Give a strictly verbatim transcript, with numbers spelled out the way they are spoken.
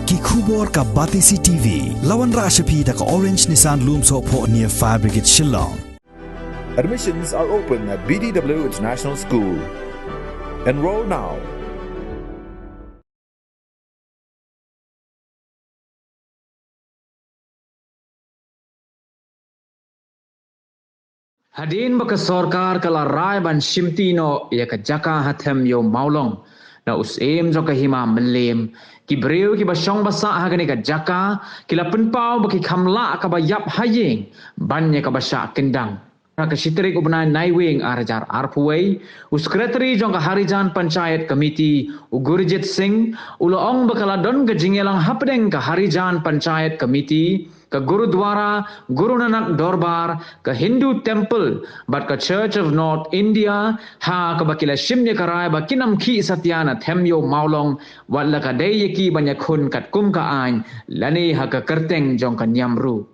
Ki khubor ka Batesi T V. La wanrah sha phi da ka Orange Nissan Lumsohphoh near Fire Brigade Shillong. Admissions are open at B D W International School. Enroll now. Hadien ba ka sorkar ka la rai ban shimti noh ïa ka jaka ha Them Ïew Mawlong na u syiem jong ka hima Mylliem, ki briew kiba shong ba sah ha kane ka jaka ki la pynpaw ba ki kham lah kaba ïap ha ïing ban ïa kaba shah kyndang. Ha ka shi tarik u bnai Naiwieng ar hajar arphew wei, u Secretary jong ka Harijan Panchayat Committee, u Gurjit Singh, u la ong ba ka la don ka jingïalang hapdeng ka Harijan Panchayat Committee, ka Gurudwara Guru Nanak Dorbar, ka Hindu Temple bad ka Church of North India, ha kaba ki la shim ïa ka rai ba kin ym khih satia na Them Ïew Mawlong, wat la ka dei ïa ki ban ïakhun katkum ka aiñ lane ha ka kyrteng jong ka niam ruh.